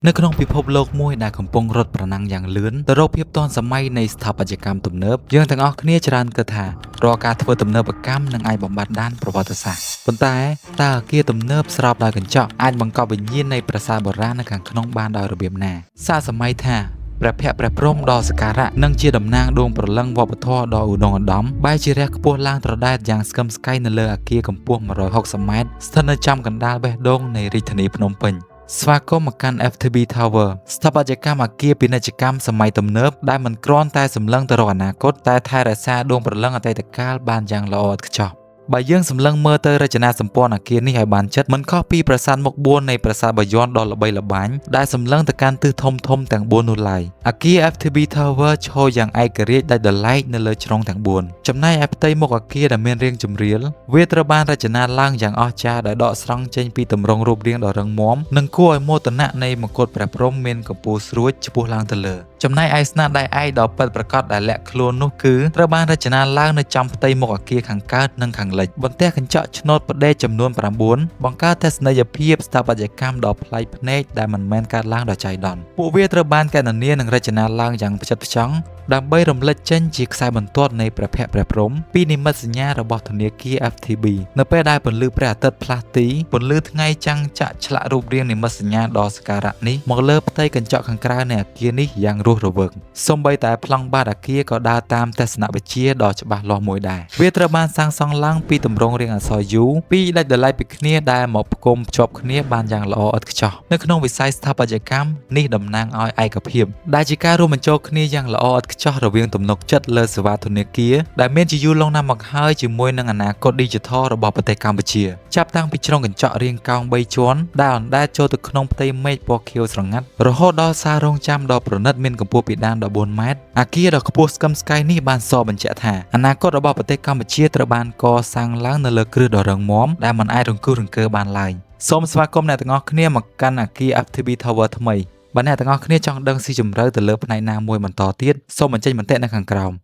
នៅក្នុងពិភពលោកមួយដែលកំពុងរត់ប្រណាំងយ៉ាងលឿនទៅរកភាពទាន់សម័យនៃស្ថាបត្យកម្មទំនើបយើងទាំងអស់គ្នាច្រើនគិតថារាល់ការធ្វើទំនើបកម្មនឹងអាចបំបត្តិដានប្រវត្តិសាស្ត្រប៉ុន្តែតើអគារទំនើបស្របដោយកញ្ចក់អាចបង្កប់វិញ្ញាណនៃប្រាសាទបុរាណនៅខាងក្នុងបានដោយរបៀបណាសាកសម័យថាព្រះភ័ក្ត្រព្រះព្រហ្មដ៏សក្ការៈនិងជាតំណាងដួងព្រលឹងវប្បធម៌ដ៏ឧត្តមឧត្តមបែរជារះខ្ពស់ឡើងត្រដែតយ៉ាងស្កឹមស្កៃនៅលើអគារកម្ពស់160ម៉ែត្រស្ថិតនៅចំកណ្ដាលបេះដូងនៃរាជធានីភ្នំពេញស្វាគមន៍មកកាន់ FTB Tower ស្ថាបត្យកម្មអគារពាណិជ្ជកម្មសម័យទំនើបដែលមិនគ្រាន់តែសម្លឹងទៅរកអនាគតតែថែរក្សាដួងព្រលឹងអតីតកាលបានយ៉ាងល្អឥតខ្ចោះបើយើងសម្លឹងមើលទៅរចនាសម្ព័ន្ធអគារនេះឲ្យបានជិតមិនខុសពីប្រាសាទមុខ4នៃប្រាសាទបាយ័នដ៏ល្បីល្បាញដែលសម្លឹងទៅកាន់ទិសធំធំទាំង4នោះឡើយអគារ FTB Tower ឈរយ៉ាងឯករាជ្យដាច់ដោយឡែកនៅលើជ្រុងទាំង4ចំណែកឯផ្ទៃមុខអគារដែលមានរាងចម្រៀលវាត្រូវបានរចនាឡើងយ៉ាងអស្ចារ្យដោយដកស្រង់ចេញពីទម្រង់រូបរាងដ៏រឹងមាំនិងគួរឲ្យមោទនៈនៃមកុដព្រះព្រហ្មមានកម្ពស់ស្រួចឆ្ពោះឡើងទៅលើចំណែកឯស្នាដៃឯកដ៏ពិតប្រាកដដែលលាក់ខ្លួននោះគឺត្រូវបានរចនាឡើងនៅចំផ្ទៃមុខអគារខាងកើតនិងខាងលិចបន្ទះកញ្ចក់ឆ្នូតផ្ដេកចំនួន9បង្កើតទស្សនីយភាពស្ថាបត្យកម្មដ៏ប្លែកភ្នែកដែលមិនមែនកើតឡើងដោយចៃដន្យពួកវាត្រូវបានកណនានិងរចនាឡើងយ៉ាងផ្ចិតផ្ចង់ដើម្បីរំលេចចេញជាខ្សែបន្ទាត់នៃព្រះភ័ក្ត្រព្រះព្រហ្មពីនិមិត្តសញ្ញារបស់ធនាគារ FTB នៅពេលដែលពន្លឺព្រះអាទិត្យផ្លាស់ទីពន្លឺថ្ងៃចាំងចាក់ឆ្លាក់រូបរាងនិមិត្តសញ្ញាដ៏សក្ការៈនេះមកលើផ្ទៃកញ្ចក់ខាងក្រៅនៃអគារនេះយ៉ាងរស់រវើកសូម្បីតែប្លង់បាតអគារក៏ដើរតាមទស្សនវិជ្ជាដ៏ច្បាស់លាស់មួយដែរវាត្រូវបានសាងសង់ឡើងពីទម្រង់រាងអក្សរ U ពីរដាច់ដោយឡែកពីគ្នាដែលមកផ្គុំភ្ជាប់គ្នាបានយ៉ាងល្អឥតខ្ចោះនៅក្នុងវិស័យស្ថាបត្យកម្មនេះតំណាងឲ្យឯកភាពដែលជាការរួមបញ្ចូលគ្នាយ៉ាងល្អឥតខ្ចោះរវាងទំនុកចិត្តលើសេវាធនាគារដែលមានជាយូរលង់ណាស់មកហើយជាមួយនឹងអនាគត Digital របស់ប្រទេសកម្ពុជាចាប់តាំងពីជ្រុងកញ្ចក់រាងកោង3ជាន់ដែលអណ្ដែតចូលទៅក្នុងផ្ទៃមេឃពណ៌ខៀវស្រងាត់រហូតដល់សាររងចាំដ៏ប្រណិតមានកម្ពស់ពិដាន14ម៉ែត្រអគារដ៏ខ្ពស់ស្កឹមស្កៃនេះបានសបញ្ជាក់ថាអនាគតរបស់ប្រទេសកម្ពុជាត្រូវបានកសាងឡើងនៅលើគ្រឹះដ៏រឹងមាំដែលមិនអាចរង្គោះរង្គើបានឡើយសូមស្វាគមន៍អ្នកទាំងអស់គ្នាមកកាន់អគារ FTB Tower ថ្មីបើអ្នកទាំងអស់គ្នាចង់ដឹងស៊ីជម្រៅទៅលើផ្នែកណាមួយបន្តទៀតសូមបញ្ចេញមតិនៅខាងក្រោម។